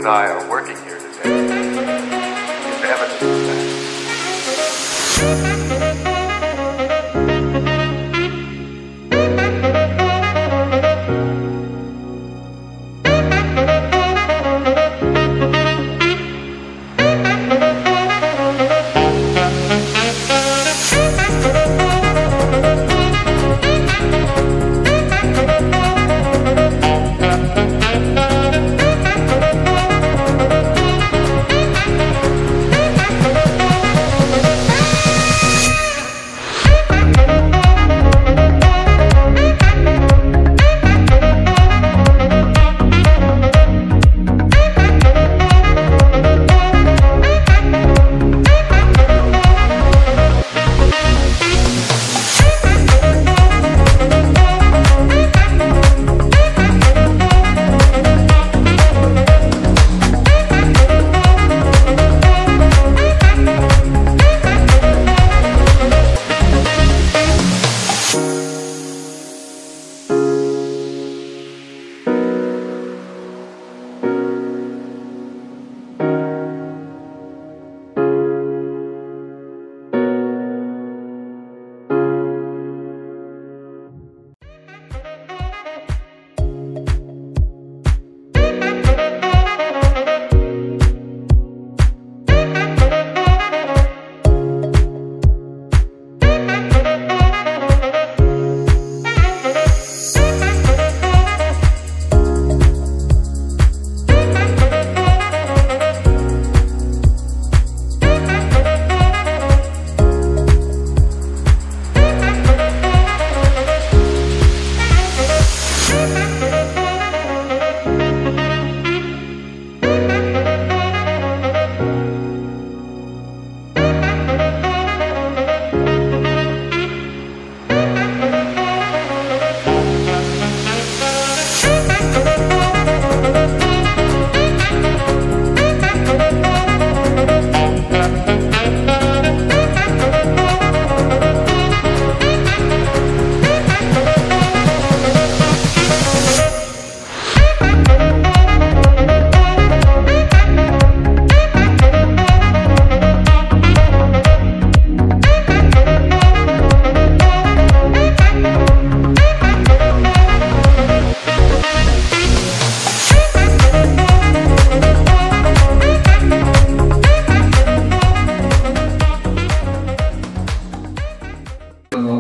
and I are working here today is evidence of that.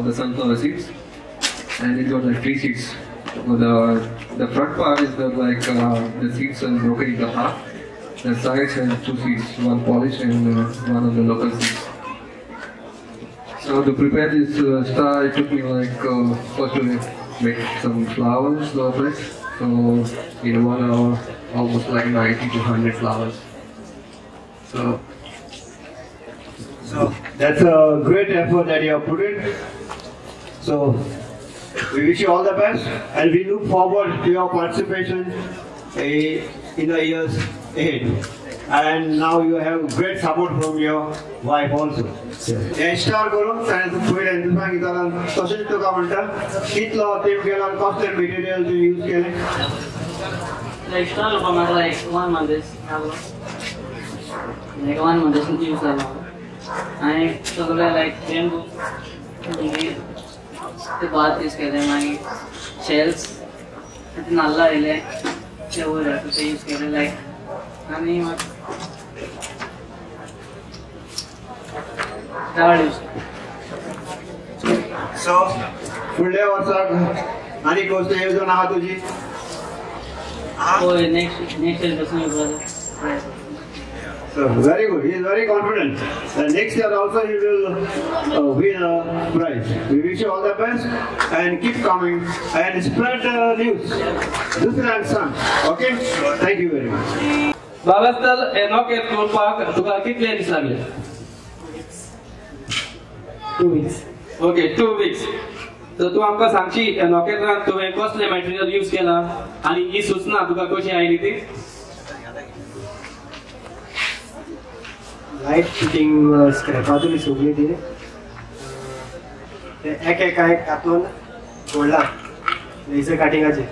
The sunflower seeds, and it got like 3 seeds. So the front part is the like the seeds are broken into half. The sides have 2 seeds, one polished and one of the local seeds. So to prepare this star, it took me like first to make some flowers of it. So in 1 hour, almost like 90 to 100 flowers. So that's a great effort that you have put in. So we wish you all the best, and we look forward to your participation in the years ahead. And now you have great support from your wife also. हे star करून ताणें फुडें हिंदुस्तान तशेंच तुका म्हणटा कितलो तेंप गेलो कसलें मटेरियल तुवें यूज केलें? लायक स्टार करपाक म्हाका लायक 1 मंथ लागलो, लायक 1 मंथ यूज जालो. आनी सगळे लायक बेंबू मागीर ते भात यूज केले, मागीर शेल्स ते नाल्ला आयले ते वयर आसा ते यूज केले लायक, आनी दाळ यूज. सो फुडल्या वर्साक आनी कसली येवजण आहा तुजी? हय, नेक्स्ट इयर पासून येवपाचो. So very good. He is very confident. And next year also he will win a prize. We wish you all the best and keep coming and spread the news. Dusrank son. Okay? Thank you very much. बाबास्थल हे नोकेत करपाक तुका कितले दीस लागले? 2 weeks. Okay, 2 weeks. तर तूं आमकां सांगशी ह्या नोकेतान तुवें कसलें मटेरियल यूज केलां आनी ही सुचना तुका कशी आयली ती? लायट फिटींग स्क्रॅपा तुमी सगळी ती एक एका एक हातून जोडला लेझर कटिंगाचे.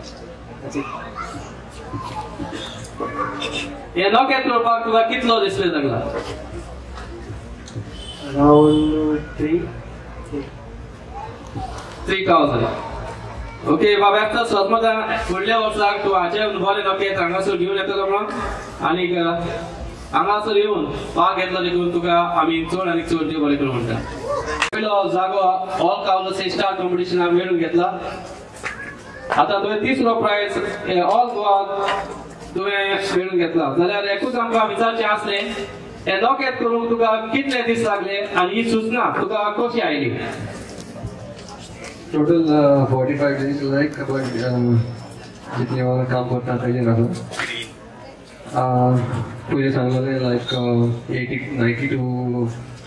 हे नोकेत करपाक तुका कितलो दीस लागला? Around 3,000. Okay बाबा, एकटो सोदमता फुडल्या वर्साक तूं हाचे बरें नोकेत हांगासर घेवन येतलो म्हणून आनीक हांगासर येवन भाग घेतलो देखून तुका आमी चड आनी चड देव बरें करूं म्हणटा. पयलो जागो ऑल कावलोसे स्टार कॉम्पिटिशनाक मेळून घेतला. आतां तुवें तिसरो प्रायज ऑल गोवा तुवें मेळून घेतला. जाल्यार एकूच आमकां विचारचें आसलें, हे नोकेत करूंक तुका कितले दीस लागले आनी ही सुचना तुका कशी आयली? Total 45 days like but जितने और काम करता तेजेर आसा. पयलीं सांगलेलें लायक 80, 90 to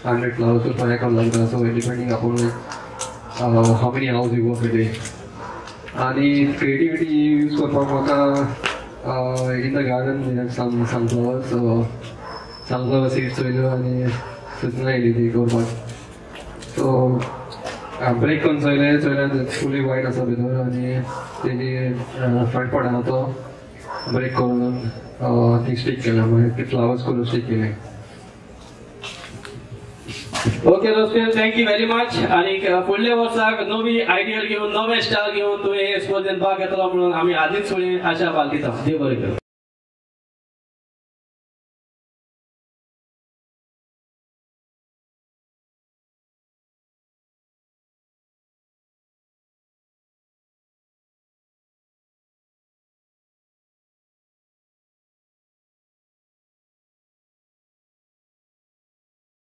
100 flowers करपाक एका लागता. So depending upon how many hours you work a day. आनी क्रिएटिविटी यूज करपाक म्हाका in the garden some sunflowers, so sunflower seeds चोयल्यो आनी सुचना येयली ती करपाक. सो ब्रेक करून चोयलें, चोयल्यार फुली वायट आसा भितर आनी तेजी फ्रंट पार्ट आसा तो ब्रेक करून ती स्टीक केल्या, मागीर ती फ्लावर्स करून स्टीक केले. ओके दोस्ती, thank you very much. आनी फुडल्या वर्साक नवी आयडियल घेवन नवे स्टार घेवन तुवें हे स्पर्धेन भाग घेतलो म्हणून आमी आदींच फुडें आशा बाळगिता. देव बरें करूं.